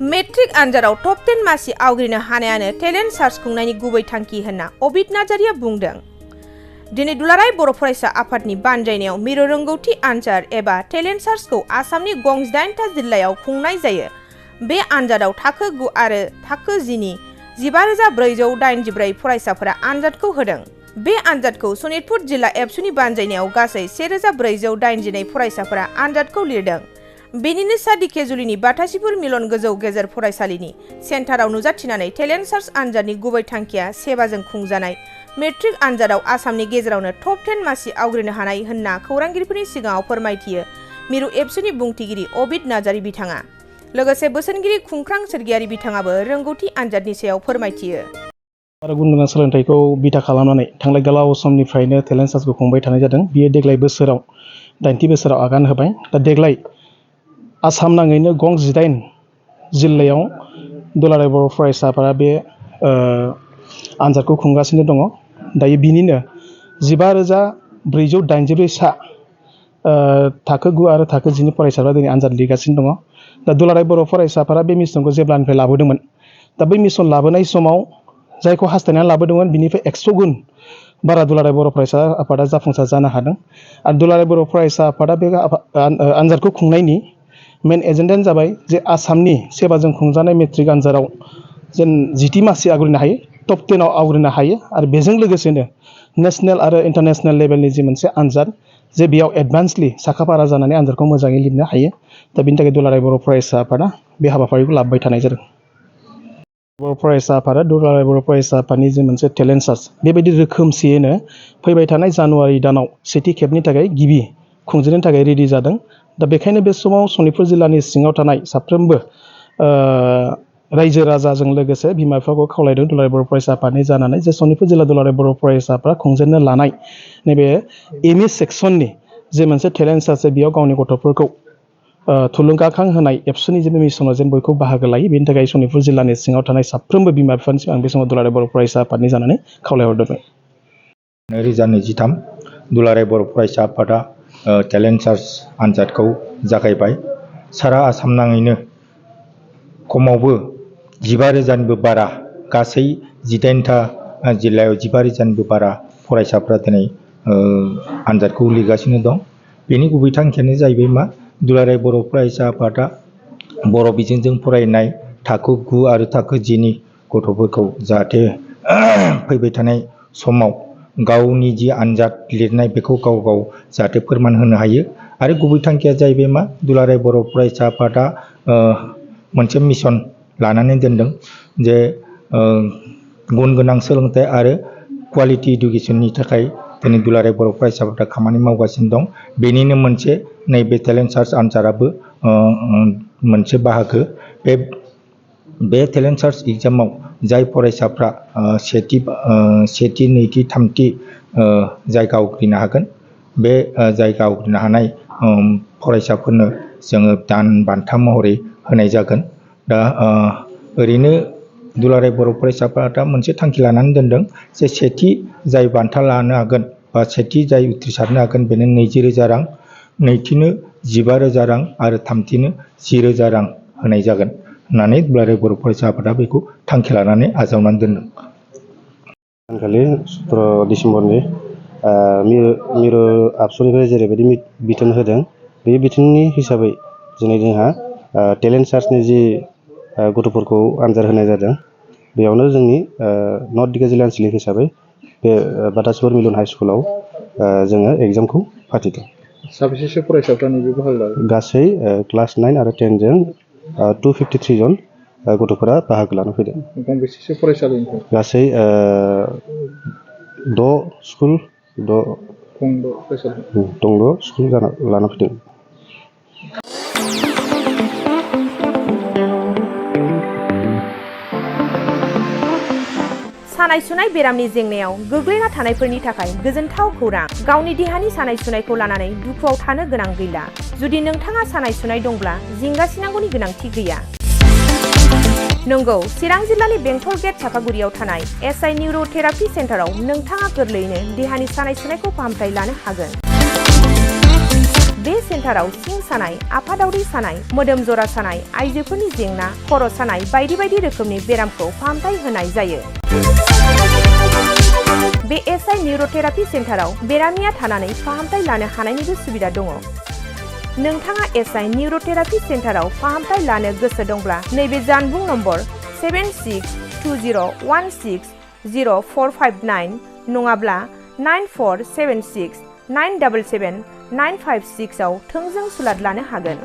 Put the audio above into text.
Matric आनजादाव top 10 मासि आवग्रिनो हानायानो talent search खुंनायनि गुबै थांखि होनना अबिद नार्जारिया बुंदों। दिनै दुलाराय बर' फरायसा आफादनि बानजायनायाव मिरु रोंगौथि आनजाद एबा टेलेन्ट सार्चखौ आसामनि गं 8टा जिल्लायाव खुंनाय जायो। बे आनजादाव थाखो 9 आरो थाखो 10 नि 15,484 फरायसाफोरा आनजादखौ होदों। बे आनजादखौ सनितपुर जिल्ला एबसुनि बानजायनायाव गासै 1,482 फरायसाफोरा आनजादखौ लिरदों। बेनिनो सादिकेजुलिनि बाथासिपुर मिलन गोजौ गेजेर फरायसालिनि सेन्टाराव नुजाथिनानै टेलेन्ट सार्च आनजादनि गुबै थांखिया सेबाजों खुंजानाय मेट्रिक आनजादाव आसामनि गेजेरावनो टप 10 मासि आवग्रिनो हानाय होनना खौरांगिरिफोरनि सिगाङाव फोरमायथियो मिरु एबसुनि बुंथिगिरि अबिद नार्जारि बिथाङा। लोगोसे बोसोनगिरि खुंख्रां सोरगियारि बिथाङाबो रोंगौथि आनजादनि सायाव फोरमायथियो। आरो गुन गोनां सोलोंथाइखौ बिथा खालामनानै थांनाय गोलाव समनिफ्रायनो टेलेन्ट सार्चखौ खुंबाय थानाय जादों। बियो देग्लाय बोसोराव 8थि बोसोराव आगान होबाय। दा देग्लाय आसाम नाङैनो गं 8 जिल्लायाव दुलाराय बर' फरायसाफोरा बे आनजादखौ खुंगासिनो दङ। दायो बिनिनो 15,484 सा थाखो 9 आरो थाखो 10 नि फरायसाफोरा दिनै आनजाद लिरगासिनो दङ। दा दुलाराय बर' फरायसाफोरा बे मिशनखौ जेब्लानिफ्राय लाबोदोंमोन, दा बै मिशन लाबोनाय समाव जायखौ हास्थायनानै लाबोदोंमोन बिनिफ्राय 100 गुन बारा दुलाराय बर' फरायसा आफादा जाफुंसार जानो हादों। आरो दुलाराय बर' फरायसा आफादा बे आनजादखौ खुंनायनि मेन एजेन्डायानो जाबाय जे आसामनि सेबाजों खुंजानाय मेट्रिक आनजादाव जेन 10थि मासि आवग्रिनो हायो, टप 10 आव आवग्रिनो हायो आरो बेजों लोगोसेनो नेसनेल आरो इन्टारनेसनेल लेभेलनि जि मोनसे आनजाद जे बेयाव एडभान्सलि साखाफारा जानानै आनजादखौ मोजाङै लिरनो हायो। दा बिनि थाखाय दुलाराय बर' फरायसा आफादा बे हाबाफारिखौ लाबोबाय थानाय जादों। बर' फरायसा आफादा दुलाराय बर' फरायसा आफादनि जे मोनसे टेलेन्ट सार्च बेबायदि रोखोमसेयैनो फैबाय थानाय जानुवारि दानाव सेथि खेबनि थाखाय गिबि खुंजेननो थाखाय रेडि जादों। दा बेखायनो बे समाव सनितपुर जिल्लानि सिङाव थानाय साफ्रोमबो रायजो राजाजों लोगोसे बिमा बिफाखौ खावलायदों दुलाराय बर' फरायसा आफादनि जानानै जे सनितपुर जिल्ला दुलाराय बर' फरायसाफ्रा खुंजेननो लानाय नैबे एम इ सेक्सननि जे मोनसे टेलेन्ट सार्च बेयाव गावनि गथ'फोरखौ थुलुंगाखां होनाय एबसुनि जे मिशनाव जेन बयखौ बाहागो लायो। बेनि थाखाय सनितपुर जिल्लानि सिङाव थानाय साफ्रोमबो बिमा बिफानिसिम आं बे समाव दुलाराय बर' फरायसा आफादनि जानानै खावलायहरदोंमोन। 2023 दुलाराय बर' फरायसा आफादा टेलेन्ट सार्च आनजादखौ जागायबाय। सारा आसाम नाङैनो खमावबो 15,000निबो बारा गासै 18टा जिल्लायाव 15,000निबो बारा फरायसाफ्रा दिनै आनजादखौ लिरगासिनो दं। बेनि गुबै थांखियानो जाहैबाय मा, दुलाराय बर' फरायसा आफादा बर' बिजोंजों फरायनाय थाखो 9 आरो थाखो 10 नि गथ'फोरखौ जाहाथे फैबाय थानाय समाव गावनि जि आनजाद लिरनाय बेखौ गाव जाहाथे फोरमान होनो हायो। आरो गुबै थांखिया जाहैबाय मा, दुलाराय बर' फरायसा आफादा मोनसे मिशन लानानै दोनदों जे गुन गोनां सोलोंथाइ आरो क्वालिटि इडुकेसननि थाखाय दिनै दुलाराय बर' फरायसा आफादा खामानि मावगासिनो दं। बेनिनो मोनसे नैबे टेलेन्ट सार्च आनजादाबो मोनसे बाहागो। बे टेलेन्ट सार्च एग्जामाव जाय फरायसाफ्रा सेथि नैथि थामथि जायगा आवग्रिनो हागोन, बे जायगा आवग्रिनो हानाय फरायसाफोरनो जोङो दान बान्था महरै होनाय जागोन। दा ओरैनो दुलाराय बर' फरायसा आफादा मोनसे थांखि लानानै दोनदों जे सेथि जाय बान्था लानो हागोन बा सेथि जाय उथ्रिसारनो हागोन बेनो 20,000 रां, नैथिनो 15,000 रां आरो थामथिनो 10,000 रां होनाय जागोन होननानै दुलाराय बर' फरायसा आफादा बेखौ थांखि लानानै आजावनानै दोनदों। सानखालि 17 डिसेम्बरनि मिरु आबसुनिफ्राय जेरैबायदि बिथोन होदों, बे बिथोननि हिसाबै दिनै जोंहा टेलेन्ट सार्चनि जि गथ'फोरखौ आनजाद होनाय जादों, बेयावनो जोंनि नर्थ दिगाजिल्ला आनसलिक हिसाबै बे बाथासिपुर मिलन हाइ स्कुलाव जोङो एग्जामखौ फाथिदों। साबेसेसो फरायसाफ्रा नैबे बाहागो लादों? गासै क्लास 9 आरो 10 जों 253 जन गथ'फोरा बाहागो लानो फैदों। गंबेसेसो फरायसालिनिफ्राय? गासै 6 स्कुल 6 दंद' स्कुल लाना फैदों। सानाय सुनाय बेरामनि जेंनायाव गोग्लैना थानायफोरनि थाखाय गोजोनथाव खौरां। गावनि देहानि सानाय सुनायखौ लानानै दुखुआव थानो गोनां गैला। जुदि नोंथाङा सानाय सुनाय दंब्ला जिंगासिनांगौनि गोनांथि गैया। नंगौ, चिरां जिल्लानि बेंटल गेट चापागुरियाव थानाय SI निउर' थेरापि सेन्टाराव नोंथाङा गोरलैयैनो देहानि सानाय सुनायखौ फाहामथाय लानो हागोन। बे सेन्टाराव सिं सानाय, आफादावरि सानाय, मोदोम जरा सानाय, आइजोफोरनि जेंना, खर' सानाय बायदि बायदि रोखोमनि बेरामखौ फाहामथाय होनाय जायो। बे एसआइ निउर'थेरापि सेन्टाराव बेरामिया थानानै फाहामथाय लानो हानायनिबो सुबिदा दङ। नोंथाङा एसआइ निउर'थेरापि सेन्टाराव फाहामथाय लानो गोसो दंब्ला नैबे जानबुं नम्बर 7620160459 नङाब्ला 9476977956 आव थोंजों सुलाद लानो हागोन।